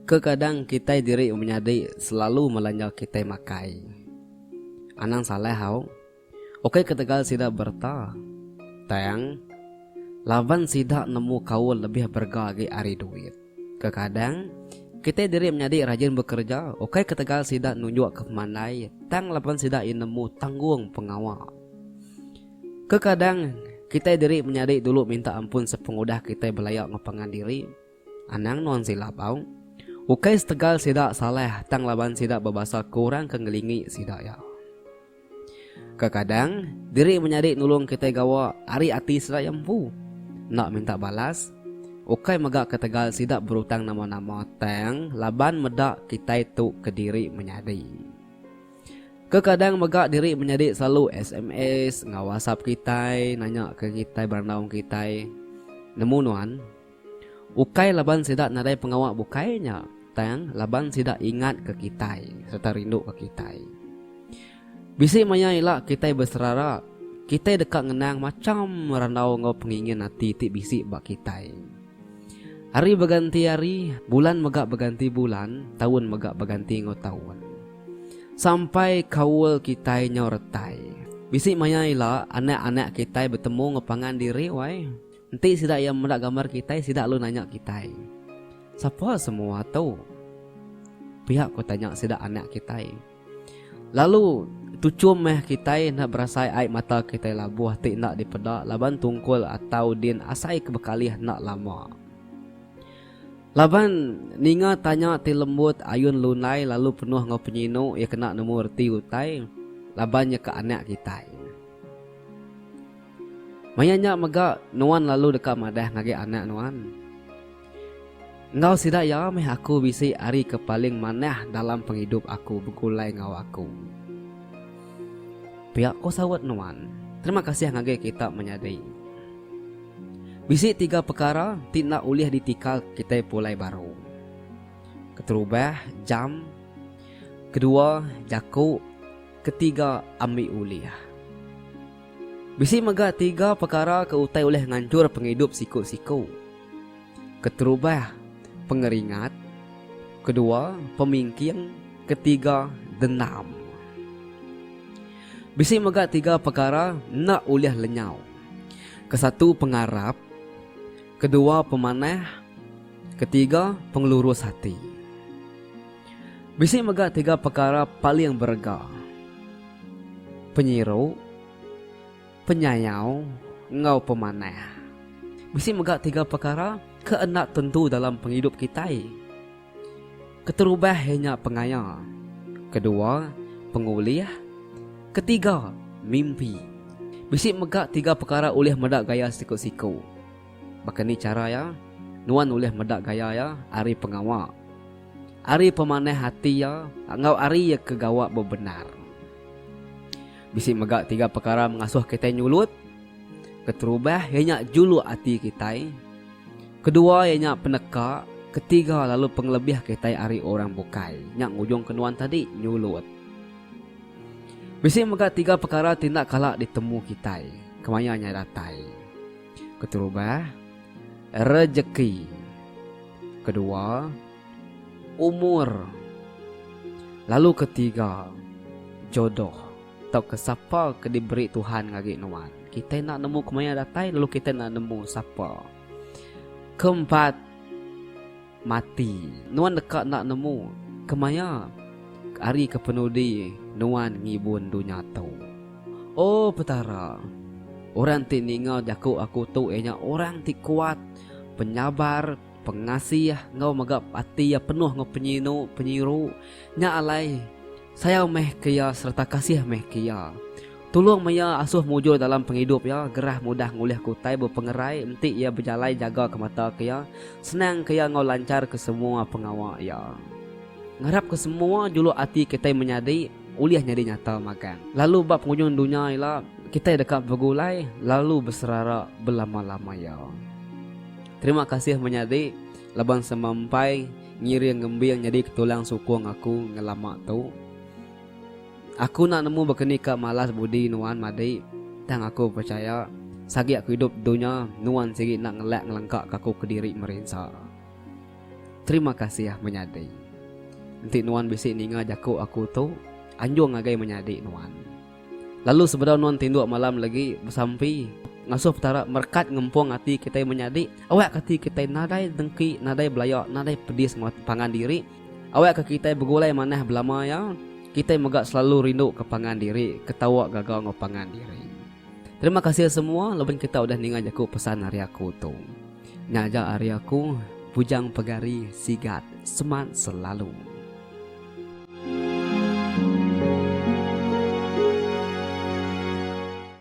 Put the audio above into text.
Kekadang kitai diri menyadi selalu melanja kitai makai. Anang salah au. Ukai ketegal sida bereta. Tang, laban sida nemu kaul lebih berega agi ari duit. Kekadang, kitai diri menyadi rajin bekereja ukai ketegal sida nunjukka pemandai tang laban sida iya nemu tanggung pengawa. Kekadang, kitai diri menyadi dulu minta ampun sepengudah kitai belaya enggau pangan diri. Anang nuan silap au. Ukai setegal sida salah tang laban sida bebasa ke orang ke ngelingi sida iya. Kekadang, diri menyadi nulung kitai gawa ari ati sida iya empu. Enda minta balas. Ukai mega ketegal sida berutang nama-nama tang laban meda kitai tu kediri menyadi. Kekadang mega diri menyadi selalu sms enggau whatsapp kitai nanya ke kitai berandau enggau kitai. Nemu nuan? Ukai laban sida nadai pengawa bukai nya, tang laban sida ingatka kitai sereta rinduka kitai. Bisi maya ila kitai beserara, kitai deka ngenang macham randau enggau pengingin ati ti bisi ba kitai. Hari beganti hari, bulan mega beganti bulan, taun mega beganti enggau taun. Sampai kaul kitai nyau retai. Bisi maya ila anak-anak kitai betemu enggau pangan diri wai. Enti sida iya meda gambar kitai, sida lalu nanya kitai, Sapa semua tu? Pia ku tanya sida anak kitai. Lalu tuchum meh kitai enda berasai ai mata kitai labuh ti enda dipeda laban tungkul atau din asai ke bekalih enda lama. Laban ninga tanya ti lembut ayun lundai lalu penuh enggau penyinu iya kena nemu reti utai laban nya ke anak kitai. Maya nya mega nuan lalu deka madah ngagai anak nuan. Enggau sida iya meh aku bisi hari ke paling manah dalam pengidup aku begulai enggau aku. Pia ko saut nuan. Terima kasih ngagai kita menyadi. Bisi tiga pekara ti enda ulih ditikal kitai pulai baru. Keterubah, jam. Kedua, jaku. Ketiga, ambi ulih. Bisi mega tiga pekara ke utai ulih nganchur pengidup siku-siku. Keterubah, pengeringat. Kedua, pemingking. Ketiga, dendam. Bisi mega tiga pekara enda ulih lenyau. Kesatu, pengarap. Kedua, pemanah. Ketiga, pengelurus ati. Bisi mega tiga pekara paling berega, penyiru, penyayau enggau pemanah. Bisi mega tiga pekara ke enda tentu dalam pengidup kitai. Keterubah iya nya pengaya, kedua pengulih, ketiga mimpi. Bisi mega tiga pekara ulih meda gaya siku-siku. Baka ni chara iya? Nuan ulih meda gaya iya ari pengawa, ari pemanah ati iya enggau ari iya ke gawa bebendar. Bisi mega tiga pekara mengasuh kitai nyulut. Keterubah iya nya juluk ati kitai, kedua iya nya peneka, ketiga lalu pengelebih kitai ari orang bukai. Nya ngujungka nuan tadi nyulut. Bisi mega tiga pekara ti enda kala ditemu kitai kemaya nya datai. Keterubah, rejeki. Kedua, umur. Lalu ketiga, jodoh tauka sapa ke diberi Tuhan ngagai nuan. Kitai enda nemu kemaya datai lalu kitai enda nemu sapa. Keempat, Mati. Nuan deka enda nemu kemaya hari ke penudi nuan ngibun dunya tu. O Petara, orang ti ninga jaku aku tu iya nya orang ti kuat, penyabar, pengasih enggau mega ati iya penuh enggau penyinu, penyiru. Nya alai, sayau meh ke iya sereta kasih meh ke iya. Tulung meh iya asuh mujur dalam pengidup iya, gerah mudah ngulihka utai bepengerai enti iya bejalai jaga ke mata ke iya, senang ke iya enggau lanchar ke semua pengawa iya. Ngarap ke semua juluk ati kitai menyadi ulih nyadi nyata magang. Lalu ba pengujung dunya ila, kitai deka begulai lalu beserara belama-lama iya. Terima kasih menyadi laban semampai ngiring ngembing nyadi ke tulang sukung aku ngelama tu. Aku enda nemu baka ni ka malas budi nuan madi, tang aku pechaya, sagi aku idup dunya, nuan sigi enda ngelak ngelengka ka aku kediri merinsa. Terima kasih menyadi. Enti nuan bisi ninga jaku aku tu, anjung ngagai menyadi nuan. Lalu sebedau nuan tinduk malam legi besampi ngasuh Petara merekat ngempung ati kitai menyadi awakka ati kitai nadai dengki nadai belaya nadai pedis enggau pangan diri awakka kitai begulai manah belama iya kitai mega selalu rindu ke pangan diri ketawa gaga enggau pangan diri. Terima kasih semua laban kita udah ninga jaku pesan ari aku tu. Nya aja ari aku Bujang Pegari Sigat Semat Selalu.